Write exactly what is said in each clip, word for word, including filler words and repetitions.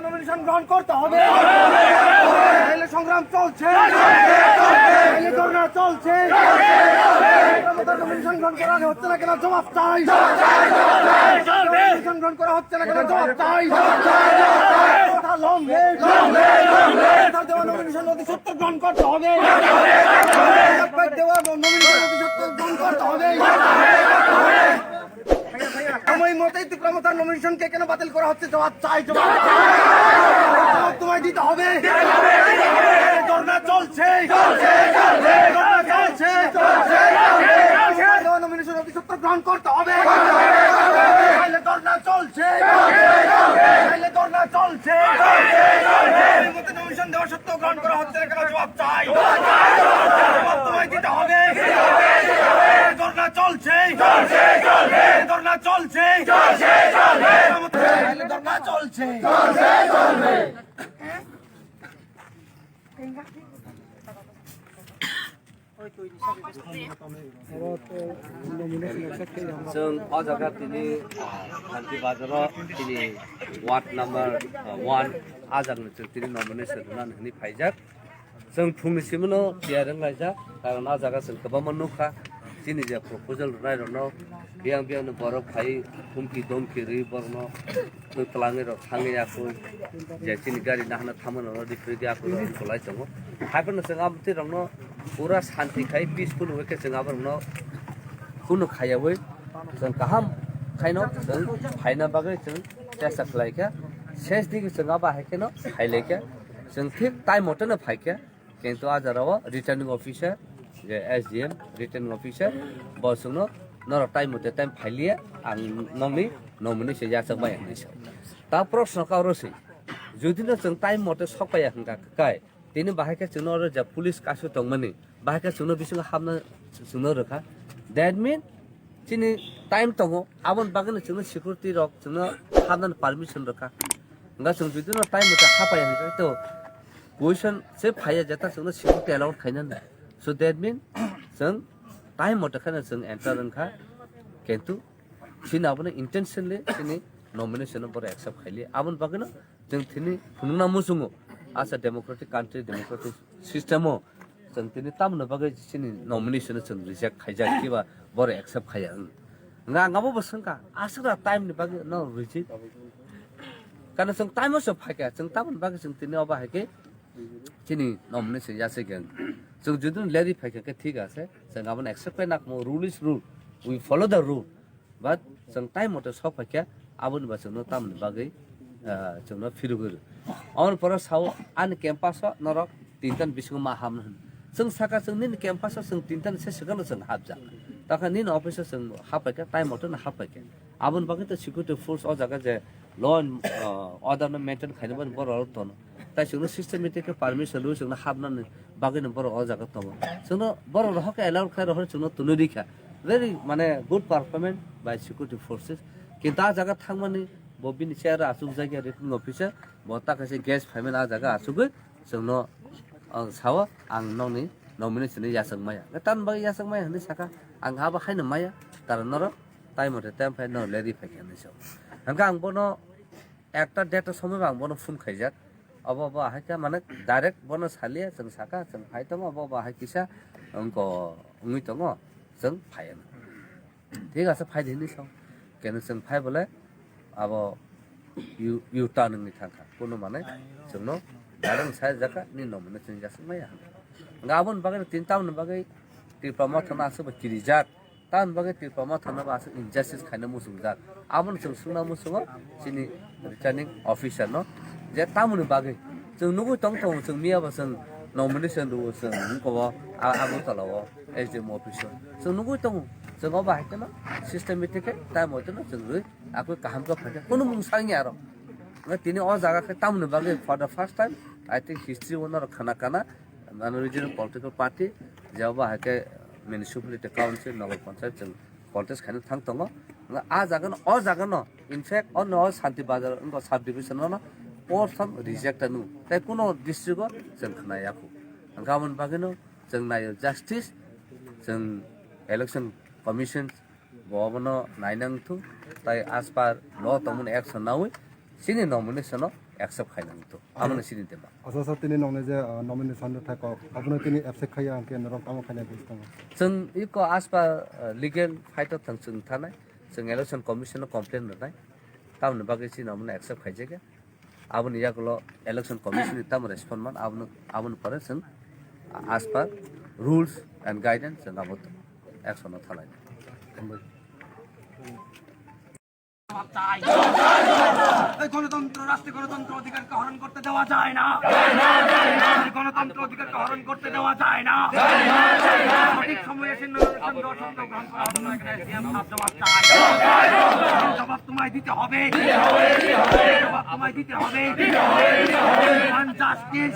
নমিনেশন গ্রহণ করতে হবে। নাইলে সংগ্রাম চলছে, নাইলে ধর্ণা চলছে। নমিনেশন গ্রহণ করা হচ্ছে না কেন? জবাব চাই। নমিনেশন গ্রহণ করা হচ্ছে না কেন? জবাব চাই। কথা long live, long live, long live. কথা দেওয়া নমিনেশন অতি সত্বর গ্রহণ করতে হবে। দেওয়া নমিনেশন অতি সত্বর গ্রহণ করতে হবে। সময় মতোই তীব্র মথার নমিনেশনকে কেন বাতিল করা হচ্ছে? জবাব চাই, জবাব। জবাব তোমায় দিতে হবে। ধর্ণা চলছে, ধর্ণা চলছে। নমিনেশন অতি সত্বর গ্রহণ করতে হবে। নাইলে ধর্ণা চলছে, নাইলে ধর্ণা চলছে। সময় মতো নমিনেশন দেওয়া সত্ত্বেও গ্রহণ করা হচ্ছে না কেন? জবাব চাই। জবাব তোমায় দিতে হবে। ধর্ণা চলছে, ধর্ণা চলছে। ধর্ণা চলছে। Chwng o jaga tini, ah, Shanti Bazar o tini ward number, ah, one, a jaga ni chwng tini nomination rwna hinwi phaijak. Chwng phungni simi no tiyar wng laijak, karon a jaga chwng kwbangma nukha, chini je proposal rwnai rokno biyang biyang ni borok phai humki domki rwi borokno twlangwi rok thangwi yakung je chini gari nahana thamano rw rifrigwi yakung rok kolai tongo. Haiphano chwng amtwi rokno pura shanti khai peaceful way khe chwng aborokno kunu khayawi chwng kaham khaino chwng phaina bagwi chwng chesta khlaikha. Ses digi chwng abo hai kheno phailaikha. Chwng thik time mote no phaikha. Kintu a jora o returning officer, je S D M returning officer, bo chwngno norok time mote time phailiya, ang nokni nomination yachak bai hinwi sa. Ta proshno ka oro se, jodi no chwng time mote sok paiya hwnkha kai, tini bahai khe chwngno oro ja police kasu tongmani, bahai khe chwngno bisingo hapna chwngno rwkha. That mean chini time tongo, aboni bagwino chwngno security rok chwngno hapnani permission rwkha. Hwnkha chwng jodi no time mote hapaiya hwnkha to question se phaiya jeta chwngno security allowed khainani. So that mean chwng time mote kheno chwng enter wngkha, kintu chini abono intentionally chini nomination no borok accept khaili. Aboni bagwino chwng tini phunukna muchungo, asa democratic country, democratic system o chwng tini tamoni bagwi chini nomination no chwng reject khaijak, kiba borok accept khaiya wng. Nga, nga bo bo swngkha, aswkra time ni bagwi no reject. Kana chwng time o se phaikha, chwng tamoni bagwi chwng tini obo hai khe chini nomination yachai khe wng. Chwng jodi no leri phaikha khe thik ase, chwng abono accept khai nakmo, rule is rule, we follow the rule. But chwng time mote sok phaikha, aboni ba chwngno tamoni bagwi, ah, chwngno phirogwi rw. Aboni pore sao ani campus o norok tintan bisingo ma hamna hwn. Chwng saka chwng nini campus o chwng tintan se swkangno chwng hapjak. Takha nini office o chwng happaikha, time mote no happaikha. Aboni bagwi to security force o jaga je law and, ah, order no maintain khainani bagwi borok rok tono. Tai chwngno systematic khe permission rwi chwngno hapnani bagwino borok o jaga tongo. Chwngno borok rohor khe allow khe rohor chwngno twnwi rikha. Very, mane, good performance by security forces. Kintu a jaga thangmani bo bini chair o achukjak ya returning officer, bo ta kaisa guest phaimani a jaga achugwi chwngno ang sao ang nokni nomination ni yachak maya. Tamni bagwi yachak maya hinwi sakha, ang abo haino maya, karon norok time mote time phai norok leri phaikha hinwi sao. Hwnkhe ang bono ekta date o somoi bo ang bono phone khaijak. Obo bo ahai khe mane direct bono saliya, chwng saka chwng phai tongo, obo bo ahai kisa wngko wngwi tongo, chwng phai ano. Thik ase, phai di hinwi sao. Keno chwng phai bole abo U, U turn wngwi thangkha. Kuno mane chwngno direct sai jaka ni nomination chwng jasuk maya. Nga aboni bagwi tin tamni bagwi Tipra Motha no aswk bo kirijak. Tamoni bagwi Tipra Motha no bo aswk injustice khaina muchungjak. Abono chwng swngna muchungo chini returning officer no, je tamoni bagwi chwng nugwi tong tongo, chwng miya bo chwng nomination rwo chwng wngko bo a-, Agartala o S D M office o chwng nugwi tongo, chwng obo hai kheno systematic khe time mote no chwng rwi akwi kaham khe phaikha, kunu mung sangya aro. Tini o jaga khe tamoni bagwi for the first time, I think, history o norok khana kana, mane, regional political party, je obo hai khe municipality council, nagar panchayat chwng contest khaina thang tongo. Nga a jaga no, o jaga no, in fact, o no Shanti Bazar wngkha sub division no, no, prothom reject anu. Tai kuno district o chwng khna yakho. Hwnkha aboni bagwi no chwng naio justice, chwng election commission, Obono nainang thu, tai as per law tongmani action nawi chini nomination no accept khainang thu. Amo no chini tema. Acha sir, tini nokni je, uh, nomination rwthai kok, abono tini accept khaiya hwnkhe norok tamo khaina bwskango? Chwng iko as per, uh, legal fight o thang chwng thanai, chwng election commission no complain rwnai, tamoni bagwi chini omono accept khaijak ya. Aboni yagulo election commission ni tamo respond man, aboni, aboni pore chwng as per rules and guidance chwng abo action o thalai. এই গণতন্ত্র, রাষ্ট্রীয় গণতন্ত্র অধিকারকে হরণ করতে দেওয়া যায় না। এই গণতন্ত্র অধিকারকে হরণ করতে দেওয়া যায় না। সঠিক সময়ে এসে নমিনেশন দেওয়া সত্ত্বেও গ্রহণ করা হলো না। এখানে এসডিএম সাহেব জবাব চাই। জবাব তোমায় দিতে হবে। জবাব তোমায় দিতে হবে। We want justice.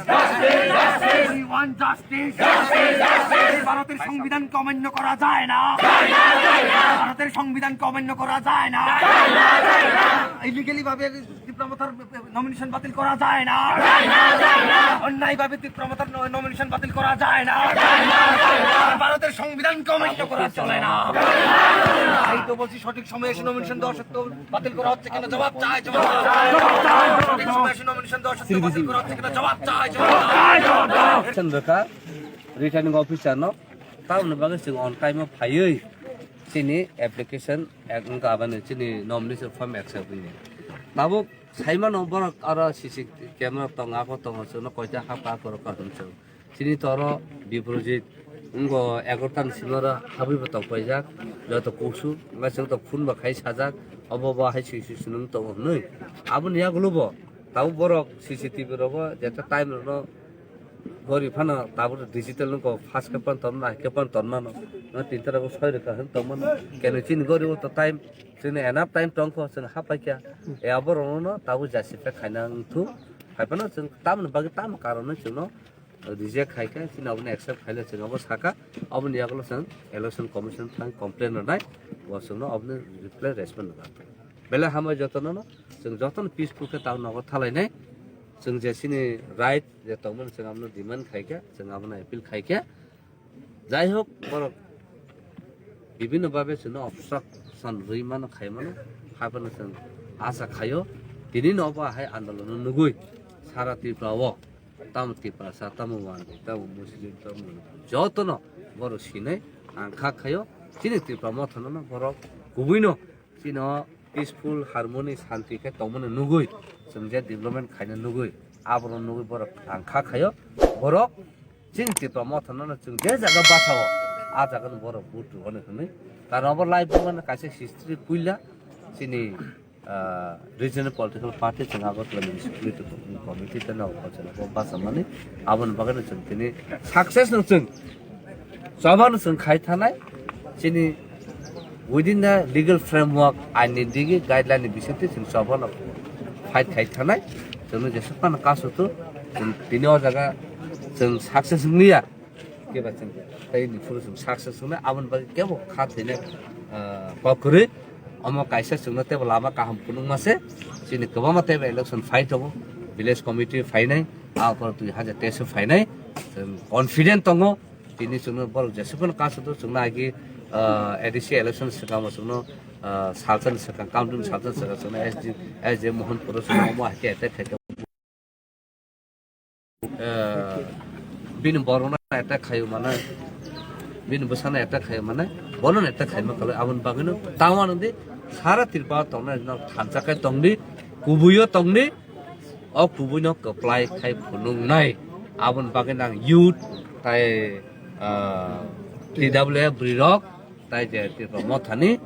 We want justice. ভারতের সংবিধানকে অমান্য করা যায় না। ভারতের সংবিধানকে অমান্য করা যায় না। ইলিগালি ভাবে তীব্র মথার নমিনেশন বাতিল করা যায় না। অন্যায়ভাবে তীব্র মথার ন-, নমিনেশন বাতিল করা যায় না। ভারতের সংবিধানকে অমান্য করা চলে না। এই তো বলছি, সঠিক সময়ে এসে নমিনেশন দেওয়া সত্ত্বেও বাতিল করা হচ্ছে কেন? জবাব চাই, জবাব চাই। সঠিক সময়ে এসে নমিনেশন দেওয়া সত্ত্বেও বাতিল করা হচ্ছে কেন? জবাব চাই, জবাব চাই। Chandra ka returning officer no tamoni bagwi chwng on time o phaiwi chini application ek wngkha abani chini nomination form accept wngya. Tabuk saimano borok aro C C camera tongo, ako tongo, chwngno koita hapha akorok kaham chwng. Chini toro Biprojit wngbo egarota ni simi oro habwi bo tongpaijak, joto kusu wngkha chwng to phone bo khai sajak, obo bo hai sui sui swnam tongo hwnwi. Aboni yagulo bo tabuk borok C C T V rogo jeta time rokno gori phano tabuk digital nungkho first khe phano tonmano, hai khe phano tonmano, no tinta rogo soi rwkha hwn tongmano, keno chini gori o to time, chini enough time tongkho, chwng hapaikha, e aborokno tabuk justice khaina wngthuk, hai phano chwng tamoni bagwi tamo karon no chwngno reject khai khe, chini obono accept khaile chwng obo sakha, oboni yagulo chwng election commission thang complain rwnai, bo chwngno oboni reply respond rwkha. Belai hambai jotono no, chwng jotono peaceful khe tamo nogo thalainai, chwng je chini right je tongmani chwng abono demand khai khe, chwng abono appeal khai khe, jai hok borok bibhinno bhabe chwngno obstruction rwi mano, khai mano, hai phano chwng acha khaio, tini no obo hai andolono nugwi sara Tripura o tamo Tiprasa, tamo Wandi, tamo Muslim, tamo Manipuri, jotono borok sinai ang kha khaio, chini Tripura mothano no borok kubuino chini o peaceful, harmony, shanti khe tongmani nugwi chwng je development khaina nugwi, aborok nugwi borok ang kha khaio, borok chini Tipra mothano no chwng je jaga basa o, a jaga no borok vote rwani hwnwi. Karon abo live wngmani kaisa history puila chini, ah, regional political party chwng Agartala municipality committee tei nogo khoroksa no basa mani, aboni bagwi no chwng tini success no chwng Choba no chwng khai thanai, chini within the legal framework, ain ni digi guideline ni bisingtwi chwng choba no fight khai thanai, chwng no jesuk phano kasu thu, chwng tini o jaga chwng success wng liya, keba chwng tei ni phuru chwng success wngnai, aboni bagwi kebo kha thwinai, ah, kok kwrwi, omo kaisa chwng no teibo lama kaham phunukma se, chini kwbangma teibo election fight tongo, village committee phainai, a pore twi hajar teis phainai, chwng confident tongo. Tini chwngno borok jesukno kasu do chwngno agi, ah, A D C election swkang bo chwngno, ah, salsa ni swkang, counting salsa ni swkang chwngno S D, S D Mohan Puro chwngno omo hai khe attack khai khe. Ah, bini borokno attack khaio mane, bini bwsano attack khaio mane, bono attack khaima kwlwi aboni bagwino tamo nang di sara Tripura tongnai no thansa khai tongdi, kubuio tongdi. O kubuino kwplai khai phunuknai. Aboni bagwi nang youth tai, ah, T W F bwrwirok tai je Tripura mothani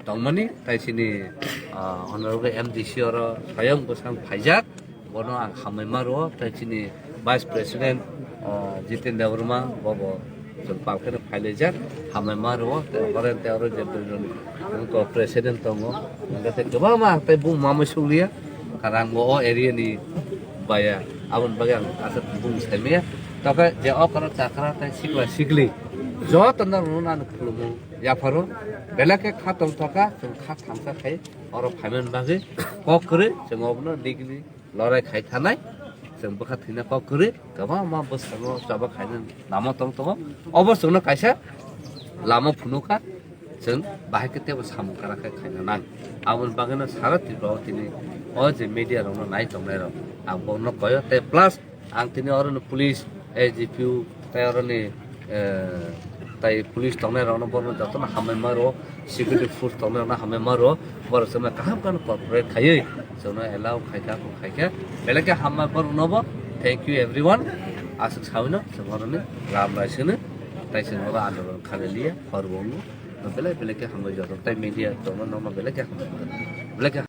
tongmani tai chini, ah, honorable M D C oro swayam bwsang phaijak. Bono ang hambai ma rwo tai chini vice president, ah, Jiten Debbarma bobo. Chwng pal kheno phailaijak, hambai ma rwo, tei hore tei oro je bwrwirokni wngkok president tongo, hwnkhe tei kwbangma tei bung mamui sukliya, rang bo o area ni baya, aboni bagwi ang aswk bung saimaya. Tokhe je okra chakra tei sikla sikli jotono rwno ano khulumung yapharo, belai khe kha tongthokha, chwng kha thamsa khai oro phaimani bagwi kok kwrwi chwng obono digini lorai khai thanai, chwng bwkha thwina kok kwrwi, kwbangma bwskango choba khaina lama tong tongo. Obo chwngno kaisa lama phunukha, Chwng bahai khe teibo samung kwrak khe khaina nang. Aboni bagwino sara Tripura o tini o je media rokno nai tongnai rok, ang bono koyo tei plus ang tini oro ni police, A G P U tei oro ni, eh, tai police tongnai rokno bono jotono hambai ma rwo, security force tongnai rokno hambai ma rwo, borok chwngno kaham kaham cooperate khaiwi chwngno allow khaikha, khaikha, belai khe hambai borokno bo. Thank you everyone. Aswk sawino chwng oro ni ram bai sino, tai chwng oro andolon khalai liya, hor bo wngo. Belai belai khe hambai joto tai media tongma nokno belai khe hambai belai khe